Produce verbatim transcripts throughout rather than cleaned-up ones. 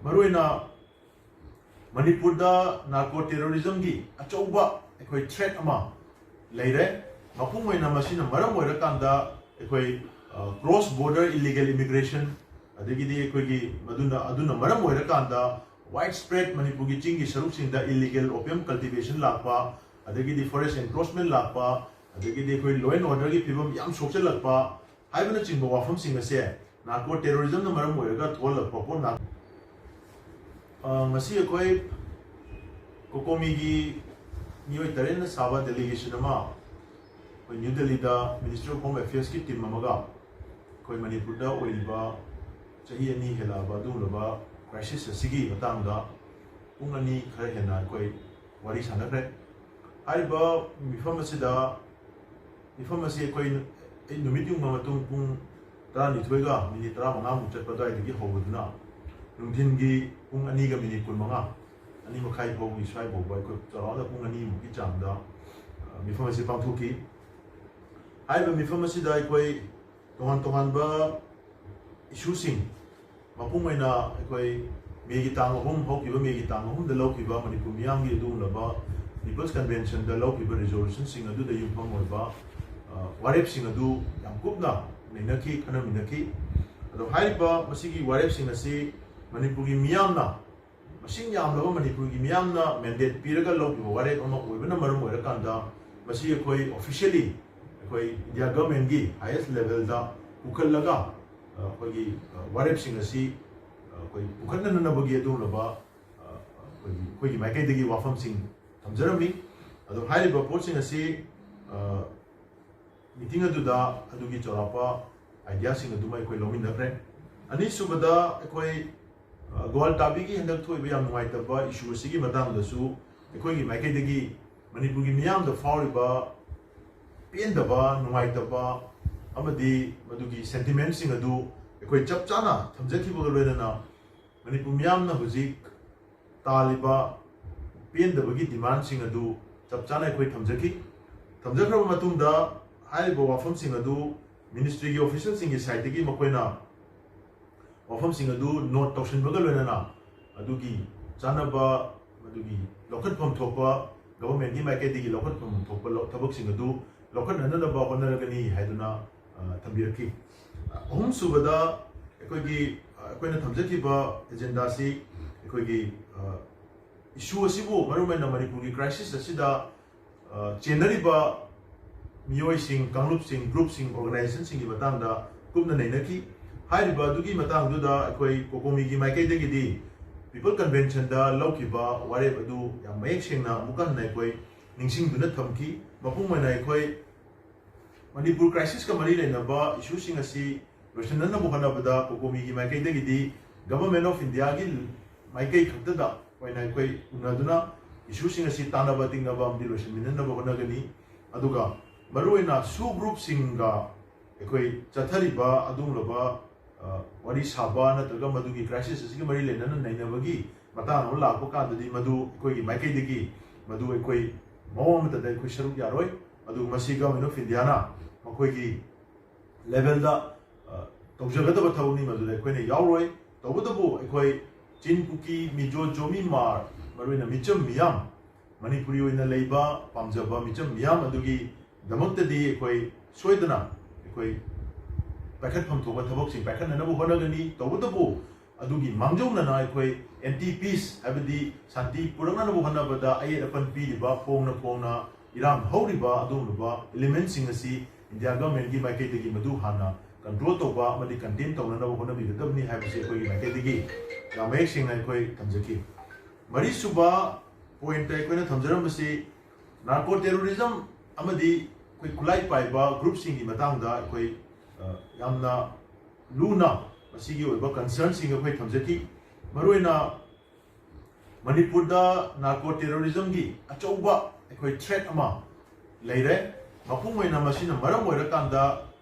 ꯃꯔꯨꯑꯣꯏꯅ ꯃꯅꯤꯄꯨꯔꯗ ꯅꯥꯔꯀꯣ ꯇꯦꯔꯣꯔꯤꯖꯝꯒꯤ ꯑꯆꯧꯕ ꯑꯩꯈꯣꯏ ꯊ꯭ꯔꯦꯠ ꯑꯃ ꯂꯩꯔꯦ꯫ ꯃꯄꯨꯡ ꯑꯣꯏꯅ ꯃꯁꯤꯅ ꯃꯔꯝ ꯑꯣꯏꯔꯀꯥꯟꯗ ꯑꯩꯈꯣꯏ ꯀ꯭ꯔꯣꯁ ꯕꯣꯔꯗꯔ ꯏꯂꯤꯒꯦꯜ ꯏꯃꯤꯒ꯭ꯔꯦꯁꯟ, ꯑꯗꯒꯤꯗꯤ ꯑꯩꯈꯣꯏꯒꯤ ꯃꯗꯨꯅ ꯑꯗꯨꯅ ꯃꯔꯝ ꯑꯣꯏꯔꯀꯥꯟꯗ ꯋꯥꯏꯠ ꯁ꯭ꯄ꯭ꯔꯦꯗ ꯃꯅꯤꯄꯨꯔꯒꯤ ꯆꯤꯡꯒꯤ ꯁꯔꯨꯛꯁꯤꯡꯗ ꯏꯂꯤꯒꯦꯜ ꯑꯣꯄꯤꯌꯝ ꯀꯜꯇꯤꯚꯦꯁꯟ ꯂꯥꯛꯄ, ꯑꯗꯒꯤꯗꯤ ꯐꯣꯔꯦꯁ ꯑꯦꯟꯀ꯭ꯔꯣꯆꯃꯦꯟ ꯂꯥꯛꯄ, ꯑꯗꯒꯤꯗꯤ ꯑꯩꯈꯣꯏ ꯂꯣ ꯑꯦꯟ ꯑꯣꯔꯗꯔꯒꯤ ꯐꯤꯕꯝ ꯌꯥꯝ ꯁꯣꯛꯆꯜꯂꯛꯄ ꯍꯥꯏꯕꯅꯆꯤꯡꯕ ꯋꯥꯐꯝꯁꯤꯡ ꯑꯁꯦ ꯅꯥꯔꯀꯣ ꯇꯦꯔꯣꯔꯤꯖꯝꯅ ꯃꯔꯝ ꯑꯣꯏꯔꯒ ꯊꯣꯛꯍꯜꯂꯛꯄ ꯄꯣꯠ ꯉꯥꯛ-, ꯑ, ꯉꯁꯤ ꯑꯩꯈꯣꯏ ꯀꯣꯀꯣꯃꯤꯒꯤ ꯃꯤꯑꯣꯏ ꯇꯔꯦꯠꯅ ꯁꯥꯕ ꯗꯦꯂꯤꯒꯦꯁꯟ ꯑꯃ ꯑꯩꯈꯣꯏ ꯅ꯭ꯌꯨ ꯗꯦꯜꯂꯤꯗ ꯃꯤꯅꯤꯁꯇ꯭ꯔꯤ ꯑꯣꯐ ꯍꯣꯝ ꯑꯦꯐꯤꯌꯔꯁꯀꯤ ꯇꯤꯝ ꯑꯃꯒ ꯑꯩꯈꯣꯏ ꯃꯅꯤꯄꯨꯔꯗ ꯑꯣꯏꯔꯤꯕ ꯆꯍꯤ ꯑꯅꯤ ꯍꯦꯜꯂꯛꯑꯕ ꯑꯗꯨꯒꯨꯝꯂꯕ ꯀ꯭ꯔꯥꯏꯁꯤꯁ ꯑꯁꯤꯒꯤ ꯃꯇꯥꯡꯗ ꯄꯨꯡ ꯑꯅꯤ ꯈꯔ ꯍꯦꯟꯅ ꯑꯩꯈꯣꯏ ꯋꯥꯔꯤ ꯁꯥꯟꯅꯈ꯭ꯔꯦ꯫ ꯍꯥꯏꯔꯤꯕ ꯃꯤꯐꯝ ꯑꯁꯤꯗ, ꯃꯤꯐꯝ ꯑꯁꯤ ꯑꯩꯈꯣꯏ, ꯑꯩ ꯅꯨꯃꯤꯠ ꯌꯨꯡꯕ ꯃꯇꯨꯡ ꯄꯨꯡ ꯇꯔꯥꯅꯤꯊꯣꯏꯒ ꯃꯤꯅꯤꯠ ꯇꯔꯥꯃꯉꯥꯃꯨꯛ ꯆꯠꯄ ꯑꯗꯨꯋꯥꯏꯗꯒꯤ ꯍꯧꯕꯗꯨꯅ ꯅꯨꯡꯊꯤꯟꯒꯤ ꯄꯨꯡ ꯑꯅꯤꯒ ꯃꯤꯅꯤꯠ ꯀꯨꯟꯃꯉꯥ, ꯑꯅꯤ ꯃꯈꯥꯏ ꯐꯥꯎꯒꯤ ꯁ꯭ꯋꯥꯏ ꯐꯥꯎꯕ ꯑꯩꯈꯣꯏ ꯆꯥꯎꯔꯥꯛꯅ ꯄꯨꯡ ꯑꯅꯤꯃꯨꯛꯀꯤ ꯆꯥꯡꯗ, ꯑ, ꯃꯤꯐꯝ ꯑꯁꯤ ꯄꯥꯡꯊꯣꯛꯈꯤ꯫ ꯍꯥꯏꯔꯤꯕ ꯃꯤꯐꯝ ꯑꯁꯤꯗ ꯑꯩꯈꯣꯏ ꯇꯣꯉꯥꯟ ꯇꯣꯉꯥꯟꯕ ꯏꯁꯨꯁꯤꯡ, ꯃꯄꯨꯡ ꯑꯣꯏꯅ ꯑꯩꯈꯣꯏ ꯃꯦꯒꯤ ꯇꯥꯡ ꯑꯍꯨꯝ, ꯍꯧꯈꯤꯕ ꯃꯦꯒꯤ ꯇꯥꯡ ꯑꯍꯨꯝꯗ ꯂꯧꯈꯤꯕ ꯃꯅꯤꯄꯨꯔ ꯃꯤꯌꯥꯝꯒꯤ ꯑꯗꯨꯒꯨꯝꯂꯕ ꯄꯤꯄꯜꯁ ꯀꯟꯚꯦꯟꯁꯟꯗ ꯂꯧꯈꯤꯕ ꯔꯤꯖꯣꯂꯨꯁꯟꯁꯤꯡ ꯑꯗꯨꯗ ꯌꯨꯝꯐꯝ ꯑꯣꯏꯕ, ꯑ, ꯋꯥꯔꯦꯞꯁꯤꯡ ꯑꯗꯨ ꯌꯥꯝ ꯀꯨꯞꯅ ꯅꯩꯅꯈꯤ, ꯈꯟꯅꯃꯤꯟꯅꯈꯤ꯫ ꯑꯗꯣ ꯍꯥꯏꯔꯤꯕ ꯃꯁꯤꯒꯤ ꯋꯥꯔꯦꯞꯁꯤꯡ ꯑꯁꯤ ꯃꯅꯤꯄꯨꯔꯒꯤ ꯃꯤꯌꯥꯝꯅ, ꯃꯁꯤꯡ ꯌꯥꯝꯂꯕ ꯃꯅꯤꯄꯨꯔꯒꯤ ꯃꯤꯌꯥꯝꯅ ꯃꯦꯟꯗꯦꯠ ꯄꯤꯔꯒ ꯂꯧꯈꯤꯕ ꯋꯥꯔꯦꯞ ꯑꯃ ꯑꯣꯏꯕꯅ ꯃꯔꯝ ꯑꯣꯏꯔꯀꯥꯟꯗ, ꯃꯁꯤ ꯑꯩꯈꯣꯏ ꯑꯣꯐꯤꯁꯤꯌꯦꯜꯂꯤ ꯑꯩꯈꯣꯏ ꯏꯟꯗꯤꯌꯥ ꯒꯚꯔꯟꯃꯦꯟꯒꯤ ꯍꯥꯏꯌꯦꯁ ꯂꯦꯚꯦꯜꯗ ꯄꯨꯈꯠꯂꯒ, ꯑ, ꯑꯩꯈꯣꯏꯒꯤ, ꯑ, ꯋꯥꯔꯦꯞꯁꯤꯡ ꯑꯁꯤ, ꯑ, ꯑꯩꯈꯣꯏ ꯄꯨꯈꯠꯅꯅꯕꯒꯤ ꯑꯗꯨꯒꯨꯝꯂꯕ, ꯑ, ꯑꯩꯈꯣꯏꯒꯤ, ꯑꯩꯈꯣꯏꯒꯤ ꯃꯥꯏꯀꯩꯗꯒꯤ ꯋꯥꯐꯝꯁꯤꯡ ꯊꯝꯖꯔꯝꯃꯤ꯫ ꯑꯗꯣ ꯍꯥꯏꯔꯤꯕ ꯄꯣꯠꯁꯤꯡ ꯑꯁꯤ, ꯑ, ꯃꯤꯇꯤꯡ ꯑꯗꯨꯗ ꯑꯗꯨꯒꯤ ꯆꯥꯎꯔꯥꯛꯄ ꯑꯥꯏꯗꯤꯌꯥꯁꯤꯡ ꯑꯗꯨꯃ ꯑꯩꯈꯣꯏ ꯂꯧꯃꯤꯟꯅꯈ꯭ꯔꯦ꯫ ꯑꯅꯤꯁꯨꯕꯗ ꯑꯩꯈꯣꯏ, ꯑ, ꯒꯣꯋꯥꯜ ꯇꯥꯕꯤꯒꯤ ꯍꯟꯗꯛ ꯊꯣꯛꯏꯕ ꯌꯥꯝ ꯅꯨꯡꯉꯥꯏꯇꯕ ꯏꯁꯨ ꯑꯁꯤꯒꯤ ꯃꯇꯥꯡꯗꯁꯨ ꯑꯩꯈꯣꯏꯒꯤ ꯃꯥꯏꯀꯩꯗꯒꯤ ꯃꯅꯤꯄꯨꯔꯒꯤ ꯃꯤꯌꯥꯝꯗ ꯐꯥꯎꯔꯤꯕ ꯄꯦꯟꯗꯕ, ꯅꯨꯡꯉꯥꯏꯇꯕ ꯑꯃꯗꯤ ꯃꯗꯨꯒꯤ ꯁꯦꯟꯇꯤꯃꯦꯟꯁꯤꯡ ꯑꯗꯨ ꯑꯩꯈꯣꯏ ꯆꯞ ꯆꯥꯅ ꯊꯝꯖꯈꯤꯕꯒ ꯂꯣꯏꯅꯅ ꯃꯅꯤꯄꯨꯔ ꯃꯤꯌꯥꯝꯅ ꯍꯧꯖꯤꯛ ꯇꯥꯜꯂꯤꯕ ꯄꯦꯟꯗꯕꯒꯤ ꯗꯤꯃꯥꯟꯁꯤꯡ ꯑꯗꯨ ꯆꯞ ꯆꯥꯅ ꯑꯩꯈꯣꯏ ꯊꯝꯖꯈꯤ꯫ ꯊꯝꯖꯈ꯭ꯔꯕ ꯃꯇꯨꯡꯗ ꯍꯥꯏꯔꯤꯕ ꯋꯥꯐꯝꯁꯤꯡ ꯑꯗꯨ ꯃꯤꯅꯤꯁꯇ꯭ꯔꯤꯒꯤ ꯑꯣꯐꯤꯁꯤꯌꯦꯜꯁꯤꯡꯒꯤ ꯁꯥꯏꯠꯇꯒꯤ ꯃꯈꯣꯏꯅ ꯋꯥꯐꯝꯁꯤꯡ ꯑꯗꯨ ꯅꯣꯠ ꯇꯧꯁꯤꯟꯕꯒ ꯂꯣꯏꯅꯅ ꯑꯗꯨꯒꯤ ꯆꯥꯅꯕ, ꯃꯗꯨꯒꯤ ꯂꯧꯈꯠꯐꯝ ꯊꯣꯛꯄ, ꯒꯚꯔꯟꯃꯦꯟꯠꯀꯤ ꯃꯥꯏꯀꯩꯗꯒꯤ ꯂꯧꯈꯠꯐꯝ ꯊꯣꯛꯄ ꯂꯧ- ꯊꯕꯛꯁꯤꯡ ꯑꯗꯨ ꯂꯧꯈꯠꯅꯅꯕ ꯍꯣꯠꯅꯔꯒꯅꯤ ꯍꯥꯏꯗꯨꯅ, ꯑ, ꯊꯝꯕꯤꯔꯛꯈꯤ꯫ ꯑꯍꯨꯝꯁꯨꯕꯗ ꯑꯩꯈꯣꯏꯒꯤ, ꯑ, ꯑꯩꯈꯣꯏꯅ ꯊꯝꯖꯈꯤꯕ ꯑꯦꯖꯦꯟꯗꯥꯁꯤ ꯑꯩꯈꯣꯏꯒꯤ, ꯑ, ꯏꯁꯨ ꯑꯁꯤꯕꯨ, ꯃꯔꯨꯑꯣꯏꯅ ꯃꯅꯤꯄꯨꯔꯒꯤ ꯀ꯭ꯔꯥꯏꯁꯤꯁ ꯑꯁꯤꯗ, ꯑ, ꯆꯦꯟꯅꯔꯤꯕ ꯃꯤꯑꯣꯏꯁꯤꯡ, ꯀꯥꯡꯂꯨꯞꯁꯤꯡ, ꯒ꯭ꯔꯨꯞꯁꯤꯡ, ꯑꯣꯔꯒꯅꯥꯏꯖꯦꯁꯟꯁꯤꯡꯒꯤ ꯃꯇꯥꯡꯗ ꯀꯨꯞꯅ ꯅꯩꯅꯈꯤ꯫ ꯍꯥꯏꯔꯤꯕ ꯑꯗꯨꯒꯤ ꯃꯇꯥꯡꯗꯨꯗ ꯑꯩꯈꯣꯏ ꯀꯣꯀꯣꯃꯤꯒꯤ ꯃꯥꯏꯀꯩꯗꯒꯤꯗꯤ ꯄꯤꯄꯜ ꯀꯟꯚꯦꯟꯁꯟꯗ ꯂꯧꯈꯤꯕ ꯋꯥꯔꯦꯞ ꯑꯗꯨ ꯌꯥꯝ ꯃꯌꯦꯛ ꯁꯦꯡꯅ ꯑꯃꯨꯛꯀ ꯍꯟꯅ ꯑꯩꯈꯣꯏ ꯅꯤꯡꯁꯤꯡꯗꯨꯅ ꯊꯝꯈꯤ꯫ ꯃꯄꯨꯡ ꯑꯣꯏꯅ ꯑꯩꯈꯣꯏ ꯃꯅꯤꯄꯨꯔ ꯀ꯭ꯔꯥꯏꯁꯤꯁꯀ ꯃꯔꯤ ꯂꯩꯅꯕ ꯏꯁꯨꯁꯤꯡ ꯑꯁꯤ ꯂꯣꯏꯁꯤꯟꯅꯅꯕ ꯍꯣꯠꯅꯕꯗ ꯀꯣꯀꯣꯃꯤꯒꯤ ꯃꯥꯏꯀꯩꯗꯒꯤꯗꯤ Government of Indiaꯒꯤ ꯃꯥꯏꯀꯩ ꯈꯛꯇꯗ ꯑꯣꯏꯅ ꯑꯩꯈꯣꯏ ꯎꯅꯗꯨꯅ ꯏꯁꯨꯁꯤꯡ ꯑꯁꯤ ꯇꯥꯟꯅꯕ ꯇꯤꯡꯅꯕ ꯑꯃꯗꯤ ꯂꯣꯏꯁꯤꯟꯃꯤꯟꯅꯅꯕ ꯍꯣꯠꯅꯒꯅꯤ꯫ ꯑꯗꯨꯒ ꯃꯔꯨꯑꯣꯏꯅ ꯁꯨ ꯒ꯭ꯔꯨꯞꯁꯤꯡꯒ ꯑꯩꯈꯣꯏ ꯆꯠꯊꯔꯤꯕ ꯑꯗꯨꯒꯨꯝꯂꯕ, ꯑ, ꯋꯥꯔꯤ ꯁꯥꯕ ꯅꯠꯇ꯭ꯔꯒ ꯃꯗꯨꯒꯤ ꯀ꯭ꯔꯥꯏꯁꯤꯁ ꯑꯁꯤꯒ ꯃꯔꯤ ꯂꯩꯅꯅ ꯅꯩꯅꯕꯒꯤ ꯃꯇꯥꯡ ꯑꯃ ꯂꯥꯛꯄ ꯀꯥꯟꯗꯗꯤ ꯃꯗꯨ ꯑꯩꯈꯣꯏꯒꯤ ꯃꯥꯏꯀꯩꯗꯒꯤ ꯃꯗꯨ ꯑꯩꯈꯣꯏ ꯃꯑꯣꯡ ꯑꯃꯠꯇꯗ ꯑꯩꯈꯣꯏ ꯁꯔꯨꯛ ꯌꯥꯔꯣꯏ꯫ ꯑꯗꯨ ꯃꯁꯤ Government of Indiaꯅ ꯃꯈꯣꯏꯒꯤ ꯂꯦꯚꯦꯜꯗ, ꯑ, ꯇꯧꯖꯒꯗꯕ ꯊꯕꯛꯅꯤ, ꯃꯗꯨꯗ ꯑꯩꯈꯣꯏꯅ ꯌꯥꯎꯔꯣꯏ꯫ ꯇꯧꯕꯇꯕꯨ ꯑꯩꯈꯣꯏ ꯆꯤꯟ, ꯀꯨꯀꯤ, ꯃꯤꯖꯣ, ꯖꯣꯃꯤ, ꯃꯥꯔ, ꯃꯔꯨꯑꯣꯏꯅ ꯃꯤꯆꯝ ꯃꯤꯌꯥꯝ, ꯃꯅꯤꯄꯨꯔꯤ ꯑꯣꯏꯅ ꯂꯩꯕ ꯄꯥꯝꯖꯕ ꯃꯤꯆꯝ ꯃꯤꯌꯥꯝ ꯑꯗꯨꯒꯤꯗꯃꯛꯇꯗꯤ ꯑꯩꯈꯣꯏ ꯁꯣꯏꯗꯅ ꯑꯩꯈꯣꯏ ꯄꯥꯏꯈꯠꯐꯝ ꯊꯣꯛꯄ ꯊꯕꯛꯁꯤꯡ ꯄꯥꯏꯈꯠꯅꯅꯕ ꯍꯣꯠꯅꯒꯅꯤ꯫ ꯇꯧꯕꯇꯕꯨ ꯑꯗꯨꯒꯤ ꯃꯥꯡꯖꯧꯅꯅ ꯑꯩꯈꯣꯏ ꯑꯦꯟꯇꯤ ꯄꯤꯁ, ꯍꯥꯏꯕꯗꯤ ꯁꯥꯟꯇꯤ ꯄꯨꯔꯛꯅꯅꯕ ꯍꯣꯠꯅꯕꯗ ꯑꯌꯦꯠ ꯑꯄꯟ ꯄꯤꯔꯤꯕ, ꯐꯣꯡꯅ ꯐꯣꯡꯅ ꯏꯔꯥꯡ ꯍꯧꯔꯤꯕ ꯑꯗꯨꯒꯨꯝꯂꯕ ꯏꯂꯤꯃꯦꯟꯁꯤꯡ ꯑꯁꯤ ꯏꯟꯗꯤꯌꯥ ꯒꯚꯔꯟꯃꯦꯟꯠꯀꯤ ꯃꯥꯏꯀꯩꯗꯒꯤ ꯃꯗꯨ ꯍꯥꯟꯅ ꯀꯟꯇ꯭ꯔꯣꯜ ꯇꯧꯕ ꯑꯃꯗꯤ ꯀꯟꯇꯦꯟ ꯇꯧꯅꯅꯕ ꯍꯣꯠꯅꯕꯤꯒꯗꯕꯅꯤ ꯍꯥꯏꯕꯁꯤ ꯑꯩꯈꯣꯏꯒꯤ ꯃꯥꯏꯀꯩꯗꯒꯤ ꯌꯥꯝ ꯃꯌꯦꯛ ꯁꯦꯡꯅ ꯑꯩꯈꯣꯏ ꯊꯝꯖꯈꯤ꯫ ꯃꯔꯤꯁꯨꯕ ꯄꯣꯏꯟꯠꯇ ꯑꯩꯈꯣꯏꯅ ꯊꯝꯖꯔꯝꯕꯁꯤ ꯅꯥꯔꯀꯣ ꯇꯦꯔꯣꯔꯤꯖꯝ ꯑꯃꯗꯤ ꯑꯩꯈꯣꯏ ꯈꯨꯠꯂꯥꯏ ꯄꯥꯏꯕ ꯒ꯭ꯔꯨꯞꯁꯤꯡꯒꯤ ꯃꯇꯥꯡꯗ ꯑꯩꯈꯣꯏ, ꯑ, ꯌꯥꯝꯅ ꯂꯨꯅ ꯃꯁꯤꯒꯤ ꯑꯣꯏꯕ ꯀꯟꯁꯔꯟꯁꯤꯡ ꯑꯩꯈꯣꯏ ꯊꯝꯖꯈꯤ꯫ ꯃꯔꯨꯑꯣꯏꯅ ꯃꯅꯤꯄꯨꯔꯗ ꯅꯥꯔꯀꯣ ꯇꯦꯔꯣꯔꯤꯖꯝꯒꯤ ꯑꯆꯧꯕ ꯑꯩꯈꯣꯏ ꯊ꯭ꯔꯦꯠ ꯑꯃ ꯂꯩꯔꯦ꯫ ꯃꯄꯨꯡ ꯑꯣꯏꯅ ꯃꯁꯤꯅ ꯃꯔꯝ ꯑꯣꯏꯔꯀꯥꯟꯗ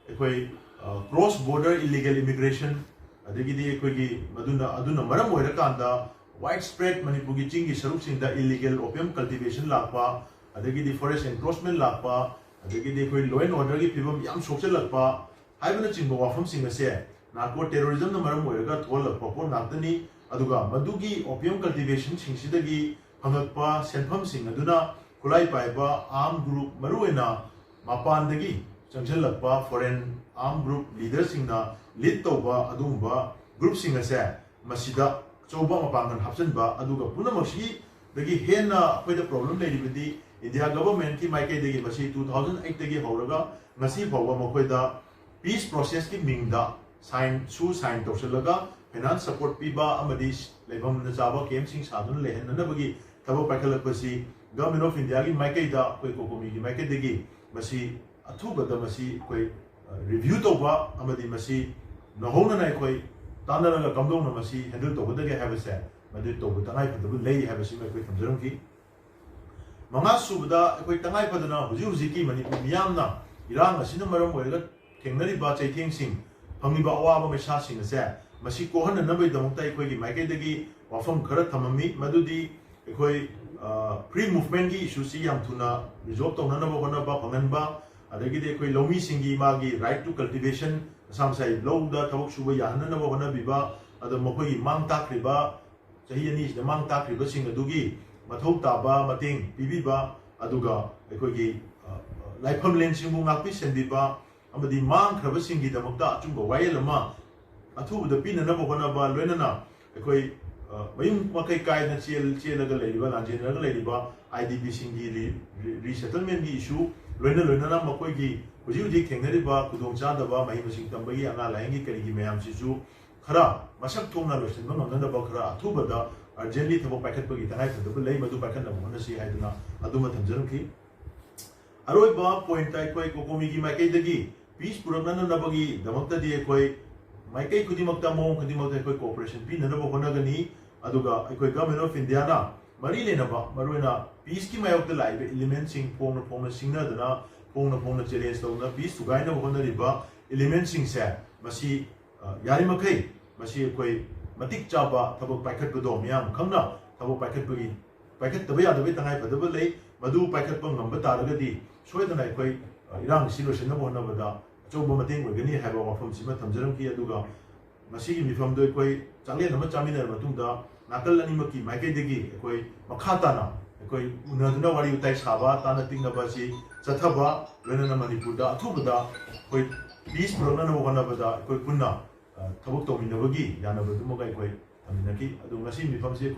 ꯑꯩꯈꯣꯏ, ꯑ, ꯀ꯭ꯔꯣꯁ ꯕꯣꯔꯗꯔ ꯏꯂꯤꯒꯦꯜ ꯏꯃꯤꯒ꯭ꯔꯦꯁꯟ, ꯑꯗꯒꯤꯗꯤ ꯑꯩꯈꯣꯏꯒꯤ ꯃꯗꯨꯅ, ꯑꯗꯨꯅ ꯃꯔꯝ ꯑꯣꯏꯔꯀꯥꯟꯗ ꯋꯥꯏꯗ ꯁ꯭ꯄ꯭ꯔꯦꯗ ꯃꯅꯤꯄꯨꯔꯒꯤ ꯆꯤꯡꯒꯤ ꯁꯔꯨꯛꯁꯤꯡꯗ ꯏꯂꯤꯒꯦꯜ ꯑꯣꯄꯤꯌꯝ ꯀꯜꯇꯤꯚꯦꯁꯟ ꯂꯥꯛꯄ, ꯑꯗꯒꯤꯗꯤ ꯐꯣꯔꯦꯁ ꯑꯦꯟꯀ꯭ꯔꯣꯆꯃꯦꯟ ꯂꯥꯛꯄ, ꯑꯗꯒꯤꯗꯤ ꯑꯩꯈꯣꯏ ꯂꯣ ꯑꯦꯟ ꯑꯣꯔꯗꯔꯒꯤ ꯐꯤꯕꯝ ꯌꯥꯝ ꯁꯣꯛꯆꯜꯂꯛꯄ ꯍꯥꯏꯕꯅꯆꯤꯡꯕ ꯋꯥꯐꯝꯁꯤꯡ ꯑꯁꯦ ꯅꯥꯔꯀꯣ ꯇꯦꯔꯣꯔꯤꯖꯝꯅ ꯃꯔꯝ ꯑꯣꯏꯔꯒ ꯊꯣꯛꯍꯜꯂꯛꯄ ꯄꯣꯠ ꯉꯥꯛꯇꯅꯤ꯫ ꯑꯗꯨꯒ ꯃꯗꯨꯒꯤ opium cultivation ꯁꯤꯡꯁꯤꯗꯒꯤ ꯐꯪꯂꯛꯄ ꯁꯦꯟꯐꯝꯁꯤꯡ ꯑꯗꯨꯅ ꯈꯨꯠꯂꯥꯏ ꯄꯥꯏꯕ armed group, ꯃꯔꯨꯑꯣꯏꯅ ꯃꯄꯥꯟꯗꯒꯤ ꯆꯪꯁꯤꯜꯂꯛꯄ foreign armed group leader ꯁꯤꯡꯅ lead ꯇꯧꯕ ꯑꯗꯨꯒꯨꯝꯕ group ꯁꯤꯡ ꯑꯁꯦ ꯃꯁꯤꯗ ꯑꯆꯧꯕ ꯃꯄꯥꯡꯒꯜ ꯍꯥꯞꯆꯤꯟꯕ, ꯑꯗꯨꯒ ꯄꯨꯝꯅꯃꯛꯁꯤꯗꯒꯤ ꯍꯦꯟꯅ ꯑꯩꯈꯣꯏꯗ problem ꯂꯩꯔꯤꯕꯗꯤ India government ꯀꯤ ꯃꯥꯏꯀꯩꯗꯒꯤ ꯃꯁꯤ two thousand eight ꯇꯒꯤ ꯍꯧꯔꯒ ꯉꯁꯤ ꯐꯥꯎꯕ ꯃꯈꯣꯏꯗ peace process ꯀꯤ ꯃꯤꯡꯗ sign, ꯁꯨ sign ꯇꯧꯁꯤꯜꯂꯒ finance support ꯄꯤꯕ ꯑꯃꯗꯤ ꯂꯩꯐꯝ ꯆꯥꯕ camp ꯁꯤꯡ ꯁꯥꯗꯨꯅ ꯂꯩꯍꯟꯅꯅꯕꯒꯤ ꯊꯕꯛ ꯄꯥꯏꯈꯠꯂꯛꯄꯁꯤ Government of India ꯒꯤ ꯃꯥꯏꯀꯩꯗ, ꯑꯩꯈꯣꯏ COCOMI ꯒꯤ ꯃꯥꯏꯀꯩꯗꯒꯤ ꯃꯁꯤ ꯑꯊꯨꯕꯗ ꯃꯁꯤ ꯑꯩꯈꯣꯏ, ꯑ, review ꯇꯧꯕ ꯑꯃꯗꯤ ꯃꯁꯤ ꯅꯧꯍꯧꯅꯅ ꯑꯩꯈꯣꯏ ꯇꯥꯟꯅꯔꯒ ꯀꯝꯗꯧꯅ ꯃꯁꯤ handle ꯇꯧꯒꯗꯒꯦ ꯍꯥꯏꯕꯁꯦ ꯃꯗꯨ ꯇꯧꯕ ꯇꯉꯥꯏ ꯐꯗꯕ ꯂꯩ ꯍꯥꯏꯕꯁꯤꯃ ꯑꯩꯈꯣꯏ ꯊꯝꯖꯔꯝꯈꯤ꯫ ꯃꯉꯥ ꯁꯨꯕꯗ, ꯑꯩꯈꯣꯏ ꯇꯉꯥꯏ ꯐꯗꯅ ꯍꯧꯖꯤꯛ ꯍꯧꯖꯤꯛꯀꯤ ꯃꯅꯤꯄꯨꯔ ꯃꯤꯌꯥꯝꯅ ꯏꯔꯥꯡ ꯑꯁꯤꯅ ꯃꯔꯝ ꯑꯣꯏꯔꯒ ꯊꯦꯡꯅꯔꯤꯕ ꯆꯩꯊꯦꯡꯁꯤꯡ, ꯐꯪꯂꯤꯕ ꯑꯋꯥꯕ ꯃꯩꯁꯥꯁꯤꯡ ꯑꯁꯦ ꯃꯁꯤ ꯀꯣꯛꯍꯟꯅꯅꯕꯒꯤꯗꯃꯛꯇ ꯑꯩꯈꯣꯏꯒꯤ ꯃꯥꯏꯀꯩꯗꯒꯤ ꯋꯥꯐꯝ ꯈꯔ ꯊꯝꯃꯝꯃꯤ꯫ ꯃꯗꯨꯗꯤ ꯑꯩꯈꯣꯏ, ꯑ, free movement ꯀꯤ issue ꯁꯤ ꯌꯥꯝ ꯊꯨꯅ resolve ꯇꯧꯅꯅꯕ ꯍꯣꯠꯅꯕ, ꯐꯪꯍꯟꯕ, ꯑꯗꯒꯤꯗꯤ ꯑꯩꯈꯣꯏ ꯂꯧꯃꯤꯁꯤꯡꯒꯤ ꯃꯥꯒꯤ right to cultivation, ꯃꯁꯥ ꯃꯁꯥꯒꯤ ꯂꯧꯗ ꯊꯕꯛ ꯁꯨꯕ ꯌꯥꯍꯟꯅꯅꯕ ꯍꯣꯠꯅꯕꯤꯕ, ꯑꯗꯣ ꯃꯈꯣꯏꯒꯤ ꯃꯥꯡ ꯇꯥꯛꯈ꯭ꯔꯤꯕ, ꯆꯍꯤ ꯑꯅꯤꯁꯤꯗ ꯃꯥꯡ ꯇꯥꯛꯈ꯭ꯔꯤꯕꯁꯤꯡ ꯑꯗꯨꯒꯤ ꯃꯊꯧ ꯇꯥꯕ ꯃꯇꯦꯡ ꯄꯤꯕꯤꯕ, ꯑꯗꯨꯒ ꯑꯩꯈꯣꯏꯒꯤ, ꯑ, ꯂꯥꯏꯐꯝꯂꯦꯟꯁꯤꯡꯕꯨ ꯉꯥꯛꯄꯤ ꯁꯦꯟꯕꯤꯕ, ꯑꯃꯗꯤ ꯃꯥꯡꯈ꯭ꯔꯕꯁꯤꯡꯒꯤꯗꯃꯛꯇ ꯑꯆꯨꯝꯕ ꯋꯥꯌꯦꯜ ꯑꯃ ꯑꯊꯨꯕꯗ ꯄꯤꯅꯅꯕ ꯍꯣꯠꯅꯕ, ꯂꯣꯏꯅꯅ ꯑꯩꯈꯣꯏ, ꯑ, ꯃꯌꯨꯝ ꯃꯀꯩ ꯀꯥꯏꯗꯅ ꯆꯦꯜ-, ꯆꯦꯜꯂꯒ ꯂꯩꯔꯤꯕ, ꯂꯥꯟꯖꯦꯟꯅꯔꯒ ꯂꯩꯔꯤꯕ IDP ꯁꯤꯡꯒꯤ re-, re-, resettlement ꯒꯤ issue, ꯂꯣꯏꯅ ꯂꯣꯏꯅꯅ ꯃꯈꯣꯏꯒꯤ ꯍꯧꯖꯤꯛ ꯍꯧꯖꯤꯛ ꯊꯦꯡꯅꯔꯤꯕ ꯈꯨꯗꯣꯡꯆꯥꯗꯕ, ꯃꯍꯩ ꯃꯁꯤꯡ ꯇꯝꯕꯒꯤ, ꯑꯉꯥꯡ ꯂꯥꯏꯌꯦꯡꯒꯤ, ꯀꯔꯤꯒꯤ ꯃꯌꯥꯝꯁꯤꯁꯨ ꯈꯔ ꯃꯁꯛ ꯊꯣꯛꯅ ꯂꯣꯏꯁꯤꯟꯕ ꯉꯝꯅꯅꯕ ꯈꯔ ꯑꯊꯨꯕꯗ urgently ꯊꯕꯛ ꯄꯥꯏꯈꯠꯄꯒꯤ ꯇꯉꯥꯏꯐꯗꯕ ꯂꯩ, ꯃꯗꯨ ꯄꯥꯏꯈꯠꯅꯕ ꯍꯣꯠꯅꯁꯤ ꯍꯥꯏꯗꯨꯅ ꯑꯗꯨꯃ ꯊꯝꯖꯔꯝꯈꯤ꯫ ꯑꯔꯣꯏꯕ point ꯇ ꯑꯩꯈꯣꯏ COCOMI ꯒꯤ ꯃꯥꯏꯀꯩꯗꯒꯤ peace ꯄꯨꯔꯛꯅꯅꯕꯒꯤꯗꯃꯛꯇꯗꯤ ꯑꯩꯈꯣꯏ ꯃꯥꯏꯀꯩ ꯈꯨꯗꯤꯡꯃꯛꯇ, ꯃꯑꯣꯡ ꯈꯨꯗꯤꯡꯃꯛꯇ ꯑꯩꯈꯣꯏ cooperation ꯄꯤꯅꯅꯕ ꯍꯣꯠꯅꯒꯅꯤ꯫ ꯑꯗꯨꯒ ꯑꯩꯈꯣꯏ Government of India ꯅ ꯃꯔꯤ ꯂꯩꯅꯕ, ꯃꯔꯨꯑꯣꯏꯅ peace ꯀꯤ ꯃꯥꯌꯣꯛꯇ ꯂꯥꯛꯏꯕ element ꯁꯤꯡ ꯐꯣꯡꯅ ꯐꯣꯡꯅ ꯁꯤꯡꯅꯗꯅ, ꯐꯣꯡꯅ ꯐꯣꯡꯅ challenge ꯇꯧꯗꯨꯅ peace ꯊꯨꯒꯥꯏꯅꯕ ꯍꯣꯠꯅꯔꯤꯕ element ꯁꯤꯡꯁꯦ ꯃꯁꯤ, ꯑ, ꯌꯥꯔꯤꯃꯈꯩ ꯃꯁꯤ ꯑꯩꯈꯣꯏ ꯃꯇꯤꯛ ꯆꯥꯕ ꯊꯕꯛ ꯄꯥꯏꯈꯠꯄꯗꯣ, ꯃꯤꯌꯥꯝ ꯈꯪꯅ ꯊꯕꯛ ꯄꯥꯏꯈꯠꯄꯒꯤ, ꯄꯥꯏꯈꯠꯇꯕ ꯌꯥꯗꯕꯒꯤ ꯇꯉꯥꯏꯐꯗꯕ ꯂꯩ꯫ ꯃꯗꯨ ꯄꯥꯏꯈꯠꯄ ꯉꯝꯕ ꯇꯥꯔꯒꯗꯤ ꯁꯣꯏꯗꯅ ꯑꯩꯈꯣꯏ, ꯑ, ꯏꯔꯥꯡ ꯑꯁꯤ ꯂꯣꯏꯁꯤꯟꯅꯕ ꯍꯣꯠꯅꯕꯗ ꯑꯆꯧꯕ ꯃꯇꯦꯡ ꯑꯣꯏꯒꯅꯤ ꯍꯥꯏꯕ ꯋꯥꯐꯝꯁꯤꯃ ꯊꯝꯖꯔꯝꯈꯤ꯫ ꯑꯗꯨꯒ ꯉꯁꯤꯒꯤ ꯃꯤꯐꯝꯗꯣ ꯑꯩꯈꯣꯏ ꯆꯥꯛꯂꯦꯟ ꯑꯃ ꯆꯥꯃꯤꯟꯅꯔꯕ ꯃꯇꯨꯡꯗ ꯅꯥꯀꯜ ꯑꯅꯤꯃꯛꯀꯤ ꯃꯥꯏꯀꯩꯗꯒꯤ ꯑꯩꯈꯣꯏ ꯃꯈꯥ ꯇꯥꯅ ꯑꯩꯈꯣꯏ ꯎꯅꯗꯨꯅ ꯋꯥꯔꯤ ꯋꯥꯇꯥꯏ ꯁꯥꯕ, ꯇꯥꯟꯅ ꯇꯤꯛꯅꯕ ꯑꯁꯤ ꯆꯠꯊꯕ, ꯂꯣꯏꯅꯅ ꯃꯅꯤꯄꯨꯔꯗ ꯑꯊꯨꯕꯗ ꯑꯩꯈꯣꯏ peace ꯄꯨꯔꯛꯅꯕ ꯍꯣꯠꯅꯕꯗ ꯑꯩꯈꯣꯏ ꯄꯨꯟꯅ, ꯑ, ꯊꯕꯛ ꯇꯧꯃꯤꯟꯅꯕꯒꯤ ꯌꯥꯅꯕꯗꯨꯃꯒ ꯑꯩꯈꯣꯏ ꯊꯝꯃꯤꯟꯅꯈꯤ꯫ ꯑꯗꯨ ꯉꯁꯤ ꯃꯤꯐꯝꯁꯤ ꯑꯩꯈꯣꯏ